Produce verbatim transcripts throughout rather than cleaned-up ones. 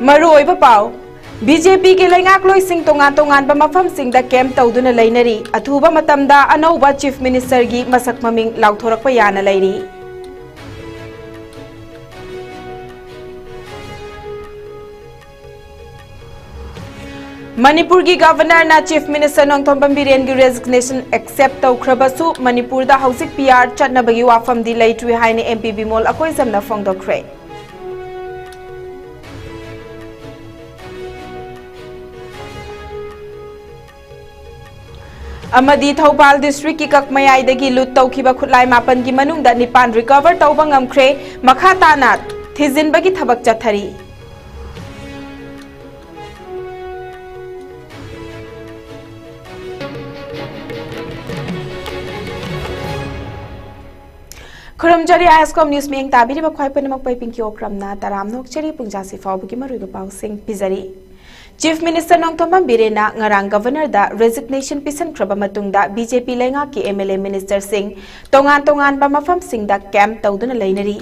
ꯃꯔꯨꯑꯣꯏꯕ ꯄꯥꯎ꯫ B J ꯄꯤꯒꯤ ꯂꯩꯉꯥꯛꯂꯣꯏꯁꯤꯡ ꯇꯣꯉꯥꯟ ꯇꯣꯉꯥꯟꯕ ꯃꯐꯝꯁꯤꯡꯗ ꯀꯦꯝꯞ ꯇꯧꯗꯨꯅ ꯂꯩꯅꯔꯤ꯫ ꯑꯊꯨꯕ ꯃꯇꯝꯗ ꯑꯅꯧꯕ ꯆꯤꯐ ꯃꯤꯅꯤꯁꯇꯔꯒꯤ ꯃꯁꯛ ꯃꯃꯤꯡ ꯂꯥꯎꯊꯣꯔꯛꯄ ꯌꯥꯅ ꯂꯩꯔꯤ꯫ ꯃꯅꯤꯄꯨꯔꯒꯤ ꯒꯚꯔꯅꯔꯅ ꯆꯤꯐ ꯃꯤꯅꯤꯁꯇꯔ ꯅꯣꯡꯊꯣꯝꯕꯝ ꯕꯤꯔꯦꯟꯒꯤ ꯔꯦꯖꯤꯒꯅꯦꯁꯟ ꯑꯦꯛꯁꯦꯞ ꯇꯧꯈ꯭ꯔꯕꯁꯨ, ꯃꯅꯤꯄꯨꯔꯗ ꯍꯧꯖꯤꯛ ꯄꯤ ꯑꯥꯔ ꯆꯠꯅꯕꯒꯤ ꯋꯥꯐꯝꯗꯤ ꯂꯩꯇ꯭ꯔꯤ ꯍꯥꯏꯅ ꯑꯦꯝ ꯄꯤ ꯕꯤꯃꯣꯜ ꯑꯀꯣꯏꯖꯝꯅ ꯐꯣꯡꯗꯣꯛꯈ꯭ꯔꯦ꯫ ꯑꯃꯗꯤ ꯊꯧꯕꯥꯜ ꯗꯤꯁꯇ꯭ꯔꯤꯛꯀꯤ ꯀꯛꯃꯌꯥꯏꯗꯒꯤ ꯂꯨꯠ ꯇꯧꯈꯤꯕ ꯈꯨꯠꯂꯥꯏ ꯃꯥꯄꯟꯒꯤ ꯃꯅꯨꯡꯗ ꯅꯤꯄꯥꯟ ꯔꯤꯀꯚꯔ ꯇꯧꯕ ꯉꯝꯈ꯭ꯔꯦ꯫ ꯃꯈꯥ ꯇꯥꯅ ꯊꯤꯖꯤꯟꯕꯒꯤ ꯊꯕꯛ ꯆꯠꯊꯔꯤ꯫ ꯈꯨꯔꯨꯝꯖꯔꯤ ꯑꯥꯏ ꯑꯦꯁ ꯀꯣꯝ ꯅ꯭ꯌꯨꯁ ꯃꯤꯠꯌꯦꯡ ꯇꯥꯕꯤꯔꯤꯕ ꯈ꯭ꯋꯥꯏ ꯄꯨꯝꯅꯃꯛꯄꯨ ꯑꯩ ꯄꯤꯡꯀꯤ ꯑꯣꯀ꯭ꯔꯝꯅ ꯇꯔꯥꯝꯅ ꯑꯣꯛꯆꯔꯤ꯫ ꯄꯨꯡꯖꯥꯁꯤ ꯐꯥꯎꯕꯒꯤ ꯃꯔꯨꯑꯣꯏꯕ ꯄꯥꯎꯁꯤꯡ ꯄꯤꯖꯔꯤ꯫ ꯆꯤꯐ ꯃꯤꯅꯤꯁꯇꯔ ꯅꯣꯡꯊꯣꯝꯕꯝ ꯕꯤꯔꯦꯟꯅ ꯉꯔꯥꯡ ꯒꯚꯔꯅꯔꯗ ꯔꯦꯖꯤꯒꯅꯦꯁꯟ ꯄꯤꯁꯤꯟꯈ꯭ꯔꯕ ꯃꯇꯨꯡꯗ ꯕꯤ ꯖꯦ ꯄꯤ ꯂꯩꯉꯥꯛꯀꯤ ꯑꯦꯝ ꯑꯦꯜ ꯑꯦ ꯃꯤꯅꯤꯁꯇꯔꯁꯤꯡ ꯇꯣꯉꯥꯟ ꯇꯣꯉꯥꯟꯕ ꯃꯐꯝꯁꯤꯡꯗ ꯀꯦꯝꯞ ꯇꯧꯗꯨꯅ ꯂꯩꯅꯔꯤ꯫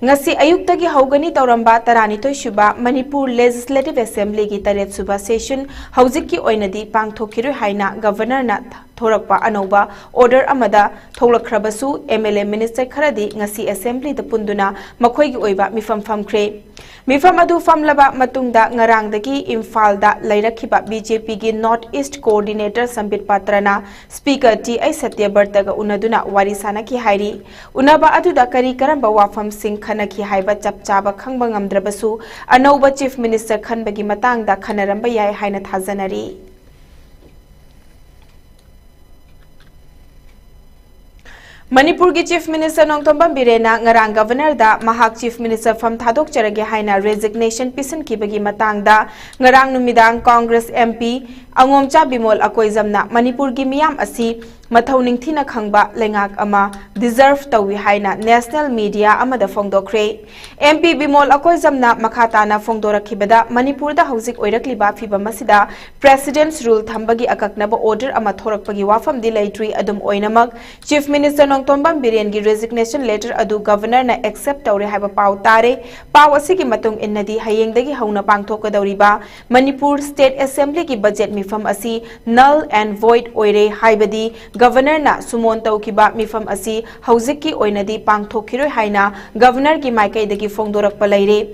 ꯉꯁꯤ ꯑꯌꯨꯛꯇꯒꯤ ꯍꯧꯒꯅꯤ ꯇꯧꯔꯝꯕ ꯇꯔꯥꯅꯤꯊꯣꯏ ꯁꯨꯕ ꯃꯅꯤꯄꯨꯔ ꯂꯦꯖꯤꯁꯂꯦꯇꯤꯚ ꯑꯦꯁꯦꯝꯕ꯭ꯂꯤꯒꯤ ꯇꯔꯦꯠ ꯁꯨꯕ ꯁꯦꯁꯟ ꯍꯧꯖꯤꯛꯀꯤ ꯑꯣꯏꯅꯗꯤ ꯄꯥꯡꯊꯣꯛꯈꯤꯔꯣꯏ ꯍꯥꯏꯅ ꯒꯚꯔꯅꯔꯅ ꯊꯣꯔꯛꯄ ꯑꯅꯧꯕ ꯑꯣꯔꯗꯔ ꯑꯃꯗ ꯊꯣꯛꯂꯛꯈ꯭ꯔꯕꯁꯨ, ꯑꯦꯝ ꯑꯦꯜ ꯑꯦ ꯃꯤꯅꯤꯁꯇꯔ ꯈꯔꯗꯤ ꯉꯁꯤ ꯑꯦꯁꯦꯝꯕ꯭ꯂꯤꯗ ꯄꯨꯟꯗꯨꯅ ꯃꯈꯣꯏꯒꯤ ꯑꯣꯏꯕ ꯃꯤꯐꯝ ꯐꯝꯈ꯭ꯔꯦ꯫ ꯃꯤꯐꯝ ꯑꯗꯨ ꯐꯝꯂꯕ ꯃꯇꯨꯡꯗ ꯉꯔꯥꯡꯗꯒꯤ ꯏꯝꯐꯥꯜꯗ ꯂꯩꯔꯛꯈꯤꯕ ꯕꯤ ꯖꯦ ꯄꯤꯒꯤ ꯅꯣꯔꯠ ꯏꯁꯠ ꯀꯣꯑꯣꯔꯗꯤꯅꯦꯇꯔ ꯁꯝꯕꯤꯠ ꯄꯥꯇ꯭ꯔꯅ ꯁ꯭ꯄꯤꯀꯔ ꯇꯤ ꯑꯩꯆ ꯁꯇ꯭ꯌꯕ꯭ꯔꯇꯒ ꯎꯅꯗꯨꯅ ꯋꯥꯔꯤ ꯁꯥꯅꯈꯤ ꯍꯥꯏꯔꯤ꯫ ꯎꯅꯕ ꯑꯗꯨꯗ ꯀꯔꯤ ꯀꯔꯝꯕ ꯋꯥꯐꯝꯁꯤꯡ ꯈꯟꯅꯈꯤ ꯍꯥꯏꯕ ꯆꯞ ꯆꯥꯕ ꯈꯪꯕ ꯉꯝꯗ꯭ꯔꯕꯁꯨ, ꯑꯅꯧꯕ ꯆꯤꯐ ꯃꯤꯅꯤꯁꯇꯔ ꯈꯟꯕꯒꯤ ꯃꯇꯥꯡꯗ ꯈꯟꯅꯔꯝꯕ ꯌꯥꯏ ꯍꯥꯏꯅ ꯊꯥꯖꯅꯔꯤ꯫ ꯃꯅꯤꯄꯨꯔꯒꯤ ꯆꯤꯐ ꯃꯤꯅꯤꯁꯇꯔ ꯅꯣꯡꯊꯣꯝꯕꯝ ꯕꯤꯔꯦꯟꯅ ꯉꯔꯥꯡ ꯒꯚꯔꯅꯔꯗ ꯃꯍꯥꯛ ꯆꯤꯐ ꯃꯤꯅꯤꯁꯇꯔ ꯐꯝ ꯊꯥꯗꯣꯛꯆꯔꯒꯦ ꯍꯥꯏꯅ ꯔꯦꯖꯤꯒꯅꯦꯁꯟ ꯄꯤꯁꯤꯟꯈꯤꯕꯒꯤ ꯃꯇꯥꯡꯗ ꯉꯔꯥꯡ ꯅꯨꯃꯤꯗꯥꯡ ꯀꯣꯡꯒ꯭ꯔꯦꯁ ꯑꯦꯝ ꯄꯤ ꯑꯉꯣꯝꯆꯥ ꯕꯤꯃꯣꯜ ꯑꯀꯣꯏꯖꯝꯅ ꯃꯅꯤꯄꯨꯔꯒꯤ ꯃꯤꯌꯥꯝ ꯑꯁꯤ ꯃꯊꯧ ꯅꯤꯡꯊꯤꯅ ꯈꯪꯕ ꯂꯩꯉꯥꯛ ꯑꯃ deserve ꯇꯧꯏ ꯍꯥꯏꯅ national media ꯑꯃꯗ ꯐꯣꯡꯗꯣꯛꯈ꯭ꯔꯦ꯫ M P ꯕꯤꯃꯣꯜ ꯑꯀꯣꯏꯖꯝꯅ ꯃꯈꯥ ꯇꯥꯅ ꯐꯣꯡꯗꯣꯔꯛꯈꯤꯕꯗ, ꯃꯅꯤꯄꯨꯔꯗ ꯍꯧꯖꯤꯛ ꯑꯣꯏꯔꯛꯂꯤꯕ ꯐꯤꯚꯝ ꯑꯁꯤꯗ President's Rule ꯊꯝꯕꯒꯤ ꯑꯀꯛꯅꯕ order ꯑꯃ ꯊꯣꯔꯛꯄꯒꯤ ꯋꯥꯐꯝꯗꯤ ꯂꯩꯇ꯭ꯔꯤ꯫ ꯑꯗꯨꯝ ꯑꯣꯏꯅꯃꯛ, Chief Minister Nongthombam ꯕꯤꯔꯦꯟꯒꯤ resignation letter ꯑꯗꯨ Governorꯅ accept ꯇꯧꯔꯦ ꯍꯥꯏꯕ ꯄꯥꯎ ꯇꯥꯔꯦ꯫ ꯄꯥꯎ ꯑꯁꯤꯒꯤ ꯃꯇꯨꯡ ꯏꯟꯅꯗꯤ, ꯍꯌꯦꯡꯗꯒꯤ ꯍꯧꯅ ꯄꯥꯡꯊꯣꯛꯀꯗꯧꯔꯤꯕ ꯃꯅꯤꯄꯨꯔ State Assemblyꯒꯤ budget ꯃꯤꯐꯝ ꯑꯁꯤ null and void ꯑꯣꯏꯔꯦ, ꯍꯥꯏꯕꯗꯤ Governorꯅ ꯁꯨꯃꯣꯟ ꯇꯧꯈꯤꯕ ꯃꯤꯐꯝ ꯑꯁꯤ ꯍꯧꯖꯤꯛꯀꯤ ꯑꯣꯏꯅꯗꯤ ꯄꯥꯡꯊꯣꯛꯈꯤꯔꯣꯏ ꯍꯥꯏꯅ Governorꯒꯤ ꯃꯥꯏꯀꯩꯗꯒꯤ ꯐꯣꯡꯗꯣꯔꯛꯄ ꯂꯩꯔꯦ꯫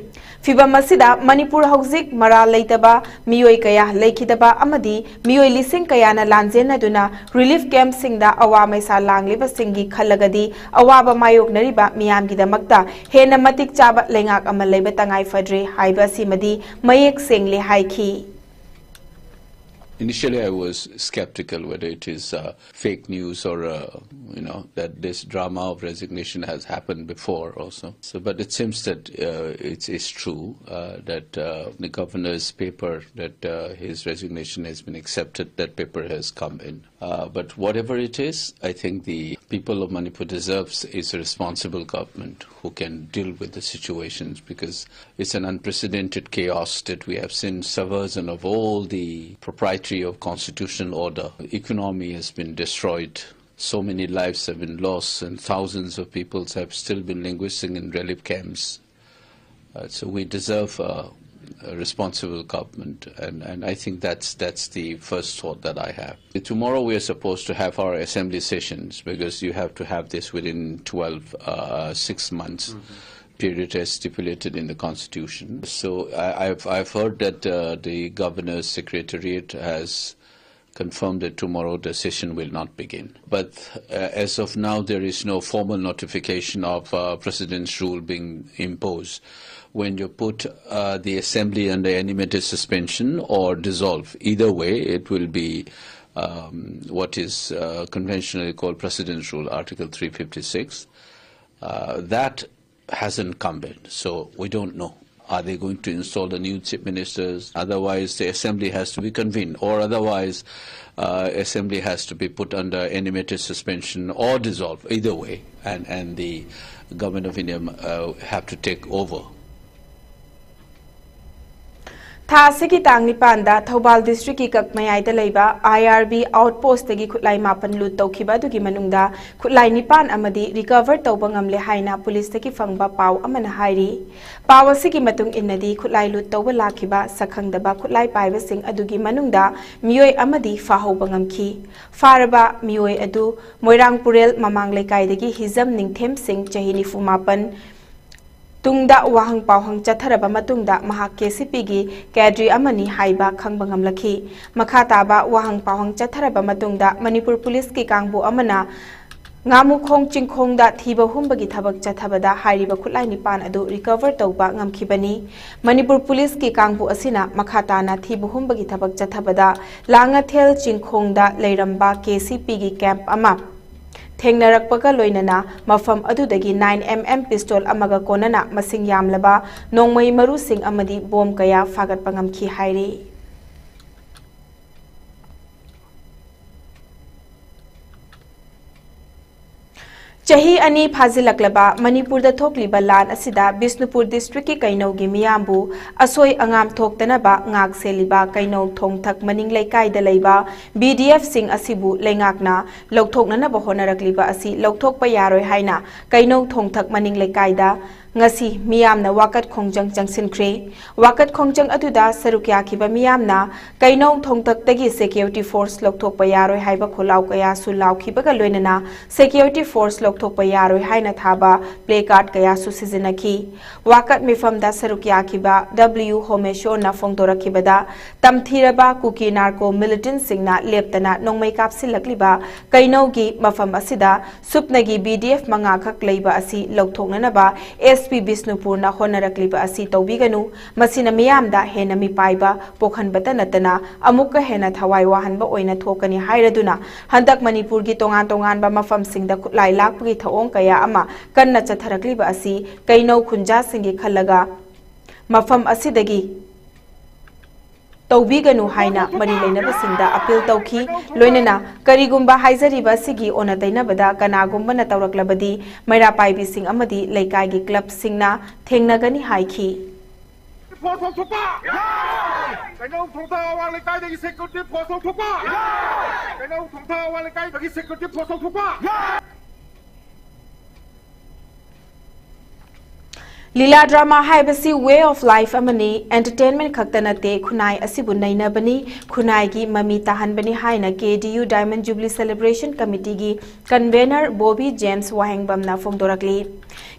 ꯐꯤꯚꯝ ꯑꯁꯤꯗ ꯃꯅꯤꯄꯨꯔ ꯍꯧꯖꯤꯛ ꯃꯔꯥꯜ ꯂꯩꯇꯕ, ꯃꯤꯑꯣꯏ ꯀꯌꯥ ꯂꯩꯈꯤꯗꯕ ꯑꯃꯗꯤ ꯃꯤꯑꯣꯏ ꯂꯤꯁꯤꯡ ꯀꯌꯥꯅ ꯂꯥꯟꯖꯦꯟꯅꯗꯨꯅ relief campꯁꯤꯡꯗ ꯑꯋꯥ ꯃꯩꯁꯥ ꯂꯥꯡꯂꯤꯕꯁꯤꯡꯒꯤ ꯈꯜꯂꯒꯗꯤ, ꯑꯋꯥꯕ ꯃꯥꯌꯣꯛꯅꯔꯤꯕ ꯃꯤꯌꯥꯝꯒꯤꯗꯃꯛꯇ ꯍꯦꯟꯅ ꯃꯇꯤꯛ ꯆꯥꯕ ꯂꯩꯉꯥꯛ ꯑꯃ ꯂꯩꯕ ꯇꯉꯥꯏ ꯐꯗ꯭ꯔꯦ ꯍꯥꯏꯕ ꯑꯁꯤꯃꯗꯤ ꯃꯌꯦꯛ ꯁꯦꯡꯂꯦ ꯍꯥꯏꯈꯤ꯫ Initially, I was skeptical whether it is uh, fake news or, uh, you know, that this drama of resignation has happened before also. So, but it seems that uh, it's, it's true uh, that uh, the governor's paper, that uh, his resignation has been accepted, that paper has come in. Uh, but whatever it is, I think the people of Manipur deserves is a responsible government who can deal with the situations, because it's an unprecedented chaos that we have seen subversion of all the propriety of constitutional order. Economy has been destroyed. So many lives have been lost, and thousands of people have still been languishing in relief camps. Uh, so we deserve uh, a responsible government, and, and I think that's that's the first thought that I have. Tomorrow we are supposed to have our assembly sessions, because you have to have this within twelve, uh, six months period as stipulated in the constitution. So I, I've, I've heard that uh, the governor's secretariat has confirmed that tomorrow the session will not begin. But uh, as of now, there is no formal notification of uh, President's Rule being imposed. When you put uh, the assembly under animated suspension or dissolve, either way, it will be um, what is uh, conventionally called President's Rule, Article three fifty-six. Uh, that hasn't come in, so we don't know Are they going to install the new chief ministers? Otherwise, the assembly has to be convened, or otherwise, uh, assembly has to be put under animated suspension or dissolved, either way, and, and the government of India uh, have to take over. ꯊꯥ ꯑꯁꯤꯒꯤ ꯇꯥꯡ ꯅꯤꯄꯥꯟꯗ ꯊꯧꯕꯥꯜ ꯗꯤꯁꯇ꯭ꯔꯤꯛꯀꯤ ꯀꯛ ꯃꯌꯥꯏꯗ ꯂꯩꯕ ꯑꯥꯏ R B out ꯄꯣꯁꯇꯒꯤ ꯈꯨꯠꯂꯥꯏ ꯃꯥꯄꯟ ꯂꯨꯠ ꯇꯧꯈꯤꯕ ꯑꯗꯨꯒꯤ ꯃꯅꯨꯡꯗ ꯈꯨꯠꯂꯥꯏ ꯅꯤꯄꯥꯟ ꯑꯃꯗꯤ ꯔꯤꯀꯚꯔ ꯇꯧꯕ ꯉꯝꯂꯦ ꯍꯥꯏꯅ ꯄꯨꯂꯤꯁꯇꯒꯤ ꯐꯪꯕ ꯄꯥꯎ ꯑꯃꯅ ꯍꯥꯏꯔꯤ꯫ ꯄꯥꯎ ꯑꯁꯤꯒꯤ ꯃꯇꯨꯡ ꯏꯟꯅꯗꯤ ꯈꯨꯠꯂꯥꯏ ꯂꯨꯠ ꯇꯧꯕ ꯂꯥꯛꯈꯤꯕ ꯁꯛꯈꯪꯗꯕ ꯈꯨꯠꯂꯥꯏ ꯄꯥꯏꯕꯁꯤꯡ ꯑꯗꯨꯒꯤ ꯃꯅꯨꯡꯗ ꯃꯤꯑꯣꯏ ꯑꯃꯗꯤ ꯐꯥꯍꯧꯕ ꯉꯝꯈꯤ꯫ ꯐꯥꯔꯕ ꯃꯤꯑꯣꯏ ꯑꯗꯨ ꯃꯣꯏꯔꯥꯡ ꯄꯨꯔꯦꯜ ꯃꯃꯥꯡ ꯂꯩꯀꯥꯏꯗꯒꯤ ꯍꯤꯖꯝ ꯅꯤꯡꯊꯦꯝ ꯁꯤꯡ, ꯆꯍꯤ ꯅꯤꯐꯨ ꯃꯥꯄꯟ, ꯇꯨꯡꯗ ꯋꯥꯍꯪ ꯄꯥꯎꯍꯪ ꯆꯠꯊꯔꯕ ꯃꯇꯨꯡꯗ ꯃꯍꯥꯛ ꯀꯦ ꯁꯤ ꯄꯤꯒꯤ ꯀꯦꯗ꯭ꯔꯤ ꯑꯃꯅꯤ ꯍꯥꯏꯕ ꯈꯪꯕ ꯉꯝꯂꯛꯈꯤ꯫ ꯃꯈꯥ ꯇꯥꯕ ꯋꯥꯍꯪ ꯄꯥꯎꯍꯪ ꯆꯠꯊꯔꯕ ꯃꯇꯨꯡꯗ ꯃꯅꯤꯄꯨꯔ ꯄꯨꯂꯤꯁꯀꯤ ꯀꯥꯡꯕꯨ ꯑꯃꯅ ꯉꯥꯃꯨꯈꯣꯡ ꯆꯤꯡꯈꯣꯡꯗ ꯊꯤꯕ ꯍꯨꯝꯕꯒꯤ ꯊꯕꯛ ꯆꯠꯊꯕꯗ ꯍꯥꯏꯔꯤꯕ ꯈꯨꯠꯂꯥꯏ ꯅꯤꯄꯥꯟ ꯑꯗꯨ ꯔꯤꯀꯚꯔ ꯇꯧꯕ ꯉꯝꯈꯤꯕꯅꯤ꯫ ꯃꯅꯤꯄꯨꯔ ꯄꯨꯂꯤꯁꯀꯤ ꯀꯥꯡꯕꯨ ꯑꯁꯤꯅ ꯃꯈꯥ ꯇꯥꯅ ꯊꯤꯕ ꯍꯨꯝꯕꯒꯤ ꯊꯕꯛ ꯆꯠꯊꯕꯗ ꯂꯥꯡꯉꯊꯦꯜ ꯆꯤꯡꯈꯣꯡꯗ ꯂꯩꯔꯝꯕ ꯀꯦ ꯁꯤ ꯄꯤꯒꯤ ꯀꯦꯝꯞ ꯑꯃ ꯊꯦꯡꯅꯔꯛꯄꯒ ꯂꯣꯏꯅꯅ ꯃꯐꯝ ꯑꯗꯨꯗꯒꯤ ꯅꯥꯏꯟ ꯑꯦꯝ ꯑꯦꯝ ꯄꯤꯁꯇꯣꯜ ꯑꯃꯒ ꯀꯣꯟꯅꯅ ꯃꯁꯤꯡ ꯌꯥꯝꯂꯕ ꯅꯣꯡꯃꯩ ꯃꯔꯨꯁꯤꯡ ꯑꯃꯗꯤ ꯕꯣꯝ ꯀꯌꯥ ꯐꯥꯒꯠꯄ ꯉꯝꯈꯤ ꯍꯥꯏꯔꯤ꯫ ꯆꯍꯤ ꯑꯅꯤ ꯐꯥꯖꯤꯜꯂꯛꯂꯕ ꯃꯅꯤꯄꯨꯔꯗ ꯊꯣꯛꯂꯤꯕ ꯂꯥꯟ ꯑꯁꯤꯗ ꯕꯤꯁꯅꯨꯄꯨꯔ ꯗꯤꯁꯇ꯭ꯔꯤꯛꯀꯤ ꯀꯩꯅꯧꯒꯤ ꯃꯤꯌꯥꯝꯕꯨ ꯑꯁꯣꯏ ꯑꯉꯥꯝ ꯊꯣꯛꯇꯅꯕ ꯉꯥꯛ ꯁꯦꯜꯂꯤꯕ ꯀꯩꯅꯧ ꯊꯣꯡꯊꯛ ꯃꯅꯤꯡ ꯂꯩꯀꯥꯏꯗ ꯂꯩꯕ ꯕꯤ ꯗꯤ ꯑꯦꯐꯁꯤꯡ ꯑꯁꯤꯕꯨ ꯂꯩꯉꯥꯛꯅ ꯂꯧꯊꯣꯛꯅꯅꯕ ꯍꯣꯠꯅꯔꯛꯂꯤꯕ ꯑꯁꯤ ꯂꯧꯊꯣꯛꯄ ꯌꯥꯔꯣꯏ ꯍꯥꯏꯅ ꯀꯩꯅꯧ ꯊꯣꯡꯊꯛ ꯃꯅꯤꯡ ꯂꯩꯀꯥꯏꯗ ꯉꯁꯤ ꯃꯤꯌꯥꯝꯅ ꯋꯥꯀꯠ ꯈꯣꯡꯖꯪ ꯆꯪꯁꯤꯟꯈ꯭ꯔꯦ꯫ ꯋꯥꯀꯠ ꯈꯣꯡꯖꯪ ꯑꯗꯨꯗ ꯁꯔꯨꯛ ꯌꯥꯈꯤꯕ ꯃꯤꯌꯥꯝꯅ ꯀꯩꯅꯧ ꯊꯣꯡꯊꯛꯇꯒꯤ ꯁꯦꯀ꯭ꯌꯨꯔꯤꯇꯤ ꯐꯣꯔꯁ ꯂꯧꯊꯣꯛꯄ ꯌꯥꯔꯣꯏ ꯍꯥꯏꯕ ꯈꯣꯜꯂꯥꯎ ꯀꯌꯥꯁꯨ ꯂꯥꯎꯈꯤꯕꯒ ꯂꯣꯏꯅꯅ ꯁꯦꯀ꯭ꯌꯨꯔꯤꯇꯤ ꯐꯣꯔꯁ ꯂꯧꯊꯣꯛꯄ ꯌꯥꯔꯣꯏ ꯍꯥꯏꯅ ꯊꯥꯕ ꯄ꯭ꯂꯦ ꯀꯥꯔꯗ ꯀꯌꯥꯁꯨ ꯁꯤꯖꯤꯟꯅꯈꯤ꯫ ꯋꯥꯀꯠ ꯃꯤꯐꯝꯗ ꯁꯔꯨꯛ ꯌꯥꯈꯤꯕ ꯗꯕ꯭ꯂꯤꯌꯨ ꯍꯣꯃꯦꯁꯣꯔꯅ ꯐꯣꯡꯗꯣꯔꯛꯈꯤꯕꯗ, ꯇꯝꯊꯤꯔꯕ ꯀꯨꯀꯤ ꯅꯥꯔꯀꯣ ꯃꯤꯂꯤꯇꯦꯟꯠꯁꯤꯡꯅ ꯂꯦꯞꯇꯅ ꯅꯣꯡꯃꯩ ꯀꯥꯞꯁꯤꯜꯂꯛꯂꯤꯕ ꯀꯩꯅꯧꯒꯤ ꯃꯐꯝ ꯑꯁꯤꯗ ꯁꯨꯞꯅꯒꯤ ꯕꯤ ꯗꯤ ꯑꯦꯐ ꯃꯉꯥꯈꯛ ꯂꯩꯕ ꯑꯁꯤ ꯂꯧꯊꯣꯛꯅꯅꯕ ꯑꯦꯁ ꯄꯤ ꯕꯤꯁꯅꯨꯄꯨꯔꯅ ꯍꯣꯠꯅꯔꯛꯂꯤꯕ ꯑꯁꯤ ꯇꯧꯕꯤꯒꯅꯨ꯫ ꯃꯁꯤꯅ ꯃꯤꯌꯥꯝꯗ ꯍꯦꯟꯅ ꯃꯤꯄꯥꯏꯕ ꯄꯣꯛꯍꯟꯕꯇ ꯅꯠꯇꯅ ꯑꯃꯨꯛꯀ ꯍꯦꯟꯅ ꯊꯋꯥꯏ ꯋꯥꯍꯟꯕ ꯑꯣꯏꯅ ꯊꯣꯛꯀꯅꯤ ꯍꯥꯏꯔꯗꯨꯅ ꯍꯟꯗꯛ ꯃꯅꯤꯄꯨꯔꯒꯤ ꯇꯣꯉꯥꯟ ꯇꯣꯉꯥꯟꯕ ꯃꯐꯝꯁꯤꯡꯗ ꯈꯨꯠꯂꯥꯏ ꯂꯥꯛꯄꯒꯤ ꯊꯧꯑꯣꯡ ꯀꯌꯥ ꯑꯃ ꯀꯟꯅ ꯆꯠꯊꯔꯛꯂꯤꯕ ꯑꯁꯤ ꯀꯩꯅꯧ ꯈꯨꯟꯖꯥꯁꯤꯡꯒꯤ ꯈꯜꯂꯒ ꯃꯐꯝ ꯑꯁꯤꯗꯒꯤ ꯇꯧꯕꯤꯒꯅꯨ ꯍꯥꯏꯅ ꯃꯔꯤ ꯂꯩꯅꯕꯁꯤꯡꯗ ꯑꯄꯤꯜ ꯇꯧꯈꯤ꯫ ꯂꯣꯏꯅꯅ ꯀꯔꯤꯒꯨꯝꯕ ꯍꯥꯏꯖꯔꯤꯕ ꯑꯁꯤꯒꯤ ꯑꯣꯟꯅ ꯇꯩꯅꯕꯗ ꯀꯅꯥꯒꯨꯝꯕꯅ ꯇꯧꯔꯛꯂꯕꯗꯤ ꯃꯩꯔꯥ ꯄꯥꯏꯕꯤꯁꯤꯡ ꯑꯃꯗꯤ ꯂꯩꯀꯥꯏꯒꯤ ꯀ꯭ꯂꯕꯁꯤꯡꯅ ꯊꯦꯡꯅꯒꯅꯤ ꯍꯥꯏꯈꯤ꯫ ꯐꯣꯔꯁ ꯂꯧꯊꯣꯛꯄ! ꯀꯩꯅꯧ ꯊꯣꯡꯇꯥ ꯑꯋꯥꯡ ꯂꯩꯀꯥꯏꯗꯒꯤ ꯁꯦꯀ꯭ꯌꯨꯔꯤꯇꯤ ꯐꯣꯔꯁ ꯂꯧꯊꯣꯛꯄ! ꯀꯩꯅꯧ ꯊꯣꯡꯇꯥ ꯑꯋꯥꯡ ꯂꯩꯀꯥꯏꯗꯒꯤ ꯁꯦꯀ꯭ꯌꯨꯔꯤꯇꯤ ꯐꯣꯔꯁ ꯂꯧꯊꯣꯛꯄ! ꯂꯤꯂꯥ ꯗ꯭ꯔꯃꯥ ꯍꯥꯏꯕꯁꯤ ꯋꯦ ꯑꯣꯐ ꯂꯥꯏꯐ ꯑꯃꯅꯤ, ꯑꯦꯟꯇꯔꯇꯦꯟꯃꯦꯟ ꯈꯛꯇ ꯅꯠꯇꯦ, ꯈꯨꯟꯅꯥꯏ ꯑꯁꯤꯕꯨ ꯅꯩꯅꯕꯅꯤ, ꯈꯨꯟꯅꯥꯏꯒꯤ ꯃꯃꯤ ꯇꯥꯍꯟꯕꯅꯤ ꯍꯥꯏꯅ K D U diamond jubilee celebration ꯀꯃꯤꯇꯤꯒꯤ ꯀꯟꯚꯦꯅꯔ ꯕꯣꯕꯤ ꯖꯦꯝꯁ ꯋꯥꯍꯦꯡꯕꯝꯅ ꯐꯣꯡꯗꯣꯔꯛꯂꯤ꯫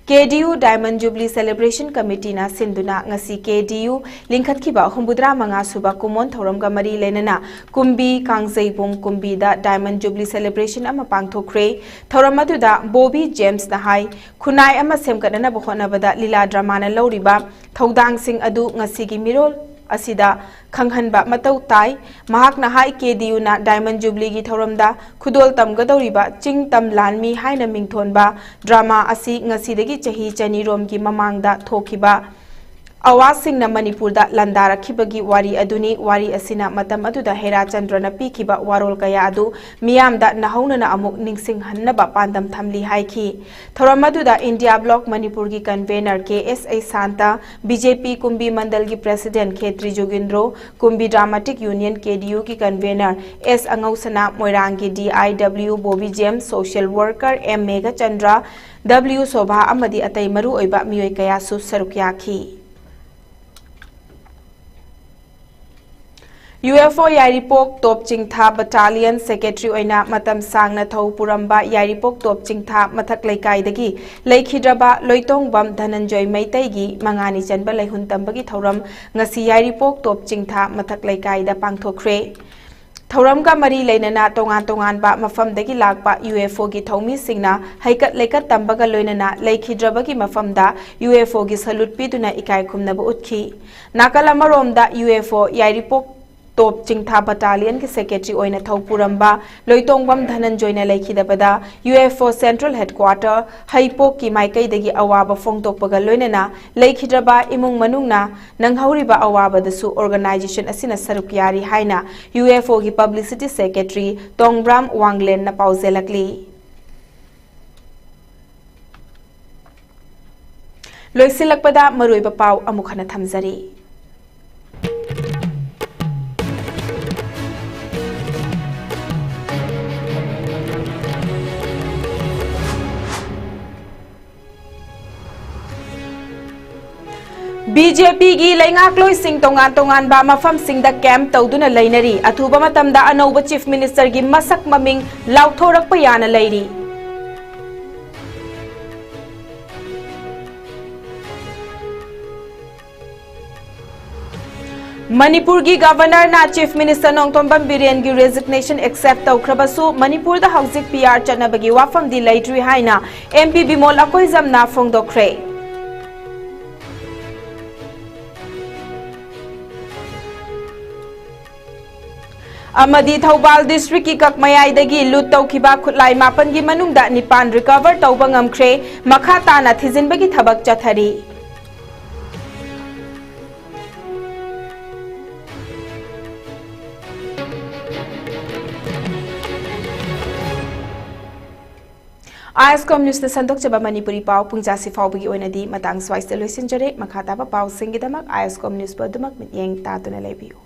K D U diamond jubilee celebration ꯀꯃꯤꯇꯤꯅ ꯁꯤꯟꯗꯨꯅ ꯉꯁꯤ ꯀꯦ ꯗꯤ ꯌꯨ ꯂꯤꯡꯈꯠꯈꯤꯕ ꯍꯨꯝꯐꯨꯇꯔꯥ ꯃꯉꯥ ꯁꯨꯕ ꯀꯨꯝꯑꯣꯟ ꯊꯧꯔꯝꯒ ꯃꯔꯤ ꯂꯩꯅꯅ ꯀꯨꯝꯕꯤ ꯀꯥꯡꯖꯩꯕꯨꯡ ꯀꯨꯝꯕꯤꯗ ꯗꯥꯏꯃꯟ ꯖꯨꯕꯂꯤ ꯁꯦꯂꯦꯕ꯭ꯔꯦꯁꯟ ꯑꯃ ꯄꯥꯡꯊꯣꯛꯈ꯭ꯔꯦ꯫ ꯊꯧꯔꯝ ꯑꯗꯨꯗ ꯕꯣꯕꯤ ꯖꯦꯝꯁꯅ ꯍꯥꯏ, ꯈꯨꯟꯅꯥꯏ ꯑꯃ ꯁꯦꯝꯒꯠꯅꯅꯕ ꯍꯣꯠꯅꯕꯗ ꯂꯤꯂꯥ ꯗ꯭ꯔꯃꯥꯅ ꯂꯧꯔꯤꯕ ꯊꯧꯗꯥꯡꯁꯤꯡ ꯑꯗꯨ ꯉꯁꯤꯒꯤ ꯃꯤꯔꯣꯜ ꯑꯁꯤꯗ ꯈꯪꯍꯟꯕ ꯃꯊꯧ ꯇꯥꯏ꯫ ꯃꯍꯥꯛꯅ ꯍꯥꯏ, ꯀꯦ ꯗꯤ ꯌꯨꯅ ꯗꯥꯏꯃꯟ ꯖꯨꯕꯂꯤꯒꯤ ꯊꯧꯔꯝꯗ ꯈꯨꯗꯣꯜ ꯇꯝꯒꯗꯧꯔꯤꯕ ꯆꯤꯡ ꯇꯝ ꯂꯥꯟꯃꯤ ꯍꯥꯏꯅ ꯃꯤꯡꯊꯣꯟꯕ ꯗ꯭ꯔꯃꯥ ꯑꯁꯤ ꯉꯁꯤꯗꯒꯤ ꯆꯍꯤ ꯆꯅꯤꯔꯣꯝꯒꯤ ꯃꯃꯥꯡꯗ ꯊꯣꯛꯈꯤꯕ ꯑꯋꯥꯁꯤꯡꯅ ꯃꯅꯤꯄꯨꯔꯗ ꯂꯥꯟꯗꯥꯔꯛꯈꯤꯕꯒꯤ ꯋꯥꯔꯤ ꯑꯗꯨꯅꯤ꯫ ꯋꯥꯔꯤ ꯑꯁꯤꯅ ꯃꯇꯝ ꯑꯗꯨꯗ ꯍꯦꯔꯥ ꯆꯟꯗ꯭ꯔꯅ ꯄꯤꯈꯤꯕ ꯋꯥꯔꯣꯜ ꯀꯌꯥ ꯑꯗꯨ ꯃꯤꯌꯥꯝꯗ ꯅꯧꯍꯧꯅꯅ ꯑꯃꯨꯛ ꯅꯤꯡꯁꯤꯡꯍꯟꯅꯕ ꯄꯥꯟꯗꯝ ꯊꯝꯂꯤ ꯍꯥꯏꯈꯤ꯫ ꯊꯧꯔꯝ ꯑꯗꯨꯗ ꯏꯟꯗꯤꯌꯥ ꯕ꯭ꯂꯣꯛ ꯃꯅꯤꯄꯨꯔꯒꯤ ꯀꯟꯚꯦꯅꯔ ꯀꯦ ꯑꯦꯁ ꯑꯩ Shanta, B J P Kumbi ꯃꯟꯗꯜꯒꯤ president Khetri Jogindro, Kumbi dramatic union K D ꯌꯨꯒꯤ ꯀꯟꯚꯦꯅꯔ ꯑꯦꯁ ꯑꯉꯧꯁꯅꯥ, ꯃꯣꯏꯔꯥꯡꯒꯤ D I W Bobby James, social worker M Meghachandra, W Shobha ꯑꯃꯗꯤ ꯑꯇꯩ ꯃꯔꯨꯑꯣꯏꯕ ꯃꯤꯑꯣꯏ ꯀꯌꯥꯁꯨ ꯁꯔꯨꯛ ꯌꯥꯈꯤ꯫ ꯌꯨ ꯑꯦꯐ ꯑꯣ ꯌꯥꯏꯔꯤꯄꯣꯛ ꯇꯣꯞ ꯆꯤꯡꯊꯥ ꯕꯠꯇꯥꯂꯤꯌꯟ ꯁꯦꯀ꯭ꯔꯦꯇꯔꯤ ꯑꯣꯏꯅ ꯃꯇꯝ ꯁꯥꯡꯅ ꯊꯧ ꯄꯨꯔꯝꯕ ꯌꯥꯏꯔꯤꯄꯣꯛ ꯇꯣꯞ ꯆꯤꯡꯊꯥ ꯃꯊꯛ ꯂꯩꯀꯥꯏꯗꯒꯤ ꯂꯩꯈꯤꯗ꯭ꯔꯕ ꯂꯣꯏꯇꯣꯡꯕꯝ ꯙꯅꯟꯖꯣꯏ ꯃꯩꯇꯩꯒꯤ ꯃꯉꯥꯅꯤ ꯆꯟꯕ ꯂꯩꯍꯨꯟ ꯇꯝꯕꯒꯤ ꯊꯧꯔꯝ ꯉꯁꯤ ꯌꯥꯏꯔꯤꯄꯣꯛ ꯇꯣꯞ ꯆꯤꯡꯊꯥ ꯃꯊꯛ ꯂꯩꯀꯥꯏꯗ ꯄꯥꯡꯊꯣꯛꯈ꯭ꯔꯦ꯫ ꯊꯧꯔꯝꯒ ꯃꯔꯤ ꯂꯩꯅꯅ ꯇꯣꯉꯥꯟ ꯇꯣꯉꯥꯟꯕ ꯃꯐꯝꯗꯒꯤ ꯂꯥꯛꯄ ꯌꯨ ꯑꯦꯐ ꯑꯣꯒꯤ ꯊꯧꯃꯤꯁꯤꯡꯅ ꯍꯩꯀꯠ ꯂꯩꯀꯠ ꯇꯝꯕꯒ ꯂꯣꯏꯅꯅ ꯂꯩꯈꯤꯗ꯭ꯔꯕꯒꯤ ꯃꯐꯝꯗ ꯌꯨ ꯑꯦꯐ ꯑꯣꯒꯤ ꯁꯂꯨꯠ ꯄꯤꯗꯨꯅ ꯏꯀꯥꯏ ꯈꯨꯝꯅꯕ ꯎꯠꯈꯤ꯫ ꯅꯥꯀꯜ ꯑꯃꯔꯣꯝꯗ ꯌꯨ ꯑꯦꯐ ꯑꯣ ꯌꯥꯏꯔꯤꯄꯣꯛ ꯇꯣꯞ ꯆꯤꯡꯊꯥ ꯕꯠꯇꯥꯂꯤꯌꯟꯒꯤ ꯁꯦꯀ꯭ꯔꯦꯇꯔꯤ ꯑꯣꯏꯅ ꯊꯧꯄꯨꯔꯝꯕ ꯂꯣꯏꯇꯣꯡꯕꯝ ꯙꯅꯟꯖꯣꯏꯅ ꯂꯩꯈꯤꯗꯕꯗ U F O central headquarter ꯍꯩꯄꯣꯛꯀꯤ ꯃꯥꯏꯀꯩꯗꯒꯤ ꯑꯋꯥꯕ ꯐꯣꯡꯗꯣꯛꯄꯒ ꯂꯣꯏꯅꯅ ꯂꯩꯈꯤꯗ꯭ꯔꯕ ꯏꯃꯨꯡ ꯃꯅꯨꯡꯅ ꯅꯪꯍꯧꯔꯤꯕ ꯑꯋꯥꯕꯗꯁꯨ ꯑꯣꯔꯒꯅꯥꯏꯖꯦꯁꯟ ꯑꯁꯤꯅ ꯁꯔꯨꯛ ꯌꯥꯔꯤ ꯍꯥꯏꯅ ꯌꯨ ꯑꯦꯐ ꯑꯣꯒꯤ ꯄꯕ꯭ꯂꯤꯁꯤꯇꯤ ꯁꯦꯀ꯭ꯔꯦꯇꯔꯤ ꯇꯣꯡꯕ꯭ꯔꯥꯝ ꯋꯥꯡꯂꯦꯟꯅ ꯄꯥꯎꯖꯦꯜꯂꯛꯂꯤ꯫ ꯂꯣꯏꯁꯤꯜꯂꯛꯄꯗ ꯃꯔꯨꯑꯣꯏꯕ ꯄꯥꯎ ꯑꯃꯨꯛ ꯍꯟꯅ ꯊꯝꯖꯔꯤ꯫ ꯕꯤ ꯖꯦ ꯄꯤꯒꯤ ꯂꯩꯉꯥꯛꯂꯣꯏꯁꯤꯡ ꯇꯣꯉꯥꯟ ꯇꯣꯉꯥꯟꯕ ꯃꯐꯝꯁꯤꯡꯗ ꯀꯦꯝꯞ ꯇꯧꯗꯨꯅ ꯂꯩꯅꯔꯤ꯫ ꯑꯊꯨꯕ ꯃꯇꯝꯗ ꯑꯅꯧꯕ ꯆꯤꯐ ꯃꯤꯅꯤꯁꯇꯔꯒꯤ ꯃꯁꯛ ꯃꯃꯤꯡ ꯂꯥꯎꯊꯣꯔꯛꯄ ꯌꯥꯅ ꯂꯩꯔꯤ꯫ ꯃꯅꯤꯄꯨꯔꯒꯤ ꯒꯚꯔꯅꯔꯅ ꯆꯤꯐ ꯃꯤꯅꯤꯁꯇꯔ ꯅꯣꯡꯊꯣꯝꯕꯝ ꯕꯤꯔꯦꯟꯒꯤ ꯔꯦꯖꯤꯒꯅꯦꯁꯟ ꯑꯦꯛꯁꯦꯞ ꯇꯧꯈ꯭ꯔꯕꯁꯨ, ꯃꯅꯤꯄꯨꯔꯗ ꯍꯧꯖꯤꯛ ꯄꯤ ꯑꯥꯔ ꯆꯠꯅꯕꯒꯤ ꯋꯥꯐꯝꯗꯤ ꯂꯩꯇ꯭ꯔꯤ ꯍꯥꯏꯅ ꯑꯦꯝ ꯄꯤ ꯕꯤꯃꯣꯜ ꯑꯀꯣꯏꯖꯝꯅ ꯐꯣꯡꯗꯣꯛꯈ꯭ꯔꯦ꯫ ꯑꯃꯗꯤ ꯊꯧꯕꯥꯜ ꯗꯤꯁꯇ꯭ꯔꯤꯛꯀꯤ ꯀꯛꯃꯌꯥꯏꯗꯒꯤ ꯂꯨꯠ ꯇꯧꯈꯤꯕ ꯈꯨꯠꯂꯥꯏ ꯃꯥꯄꯟꯒꯤ ꯃꯅꯨꯡꯗ ꯅꯤꯄꯥꯟ ꯔꯤꯀꯚꯔ ꯇꯧꯕ ꯉꯝꯈ꯭ꯔꯦ꯫ ꯃꯈꯥ ꯇꯥꯅ ꯊꯤꯖꯤꯟꯕꯒꯤ ꯊꯕꯛ ꯆꯠꯊꯔꯤ꯫ ꯑꯥꯏ ꯑꯦꯁ ꯀꯣꯝ ꯅ꯭ꯌꯨꯁꯅ ꯁꯟꯗꯣꯛꯆꯕ ꯃꯅꯤꯄꯨꯔꯤ ꯄꯥꯎ ꯄꯨꯡꯖꯥꯁꯤ ꯐꯥꯎꯕꯒꯤ ꯑꯣꯏꯅꯗꯤ ꯃꯇꯥꯡ ꯁ꯭ꯋꯥꯏꯁꯤꯗ ꯂꯣꯏꯁꯤꯟꯖꯔꯦ꯫ ꯃꯈꯥ ꯇꯥꯕ ꯄꯥꯎꯁꯤꯡꯒꯤꯗꯃꯛ ꯑꯥꯏ ꯑꯦꯁ ꯀꯣꯝ ꯅ꯭ꯌꯨꯁꯄꯨ ꯑꯗꯨꯃꯛ ꯃꯤꯠꯌꯦꯡ ꯇꯥꯗꯨꯅ ꯂꯩꯕꯤꯌꯨ꯫